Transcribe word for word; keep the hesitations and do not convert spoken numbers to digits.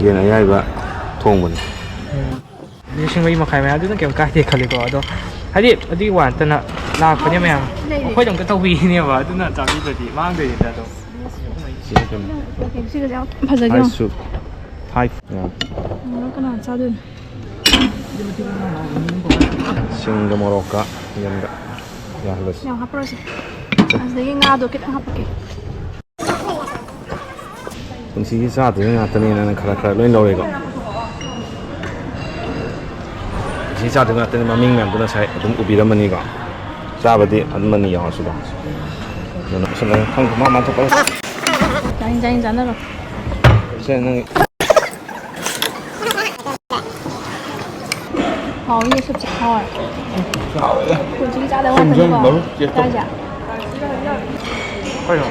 ꯌꯦꯟ ꯑꯌꯥꯏꯕ ꯊꯣꯡꯕꯅꯤ꯫ ꯂꯤꯁꯤꯡ ꯃꯔꯤ ꯃꯈꯥꯏ ꯃꯌꯥꯗꯨꯅ ꯀꯩꯝ ꯀꯥꯏꯗꯦ ꯈꯜꯂꯤꯀꯣ꯫ ꯑꯗꯣ ꯍꯥꯏꯗꯤ ꯑꯗꯨꯒꯤ ꯋꯥ ꯅꯠꯇꯅ ꯂꯥꯛꯄꯅꯦ ꯃꯌꯥꯝ꯫ ꯂꯩꯔꯦ꯫ ꯑꯩꯈꯣꯏꯗ ꯑꯝꯇ ꯇꯧꯕꯤꯅꯦꯕ, ꯑꯗꯨꯅ ꯆꯥꯕꯤꯗ꯭ꯔꯗꯤ ꯃꯥꯡꯗꯣꯏꯅꯤꯗ꯫ ꯑꯗꯣ ꯁꯤꯒꯁꯦ ꯌꯥꯝ ꯐꯖꯒꯦ꯫ ꯍꯥꯏꯁꯨ ꯍꯥꯏ꯫ ꯀꯅꯥ ꯆꯥꯗꯣꯏꯅꯣ? ꯁꯤꯡꯒ ꯃꯣꯔꯣꯛꯀ ꯌꯦꯟꯒ ꯌꯥꯍꯜꯂꯁꯤ꯫ ꯌꯥꯝ ꯍꯥꯞꯄꯔꯣꯏꯁꯦ꯫ ꯑꯁꯤꯗꯒꯤ ꯉꯥꯗꯣ ꯈꯤꯇꯪ ꯍꯥꯞꯄꯛꯀꯦ꯫ ꯄꯨꯟꯁꯤꯒꯤ ꯆꯥꯗ꯭ꯔꯤꯕ ꯉꯥꯛꯇꯅꯤꯅ ꯅꯪ ꯈꯔ ꯈꯔ ꯂꯣꯏ ꯂꯧꯔꯦꯀꯣ꯫ ꯄꯨꯟꯁꯤ ꯆꯥꯗ꯭ꯔꯤꯕ ꯉꯥꯛꯇꯅꯤ, ꯃꯃꯤꯡ ꯃꯌꯥꯝꯗꯣ ꯉꯁꯥꯏ ꯑꯗꯨꯝ ꯎꯕꯤꯔꯝꯃꯅꯤꯀꯣ꯫ ꯆꯥꯕꯗꯤ ꯑꯗꯨꯝ ꯑꯅꯤ ꯌꯥꯎꯔꯁꯨꯀꯣ꯫ ꯑꯗꯨꯅ ꯁꯨꯝ ꯈꯪꯗꯦ, ꯃꯥ ꯃꯥ ꯊꯣꯛꯄ꯫ ꯆꯥꯅꯤꯡ ꯆꯥꯅꯤꯡ ꯆꯥꯅꯔꯣ꯫ ꯁꯦ ꯅꯪ ꯍꯥꯎꯏꯅꯦ ꯁꯨꯞꯁꯦ꯫ ꯍꯥꯎꯋꯦ꯫ ꯍꯥꯎꯋꯦ꯫ ꯄꯨꯟꯁꯤꯒꯤ ꯆꯥꯗꯕ ꯁꯨꯝ ꯁꯨꯝ ꯉꯥꯛꯇꯅꯤꯀꯣ ꯃꯔꯨꯞ ꯆꯦꯛꯇꯣ꯫ ꯆꯥꯏꯁꯦ꯫ ꯀꯩꯅꯣ?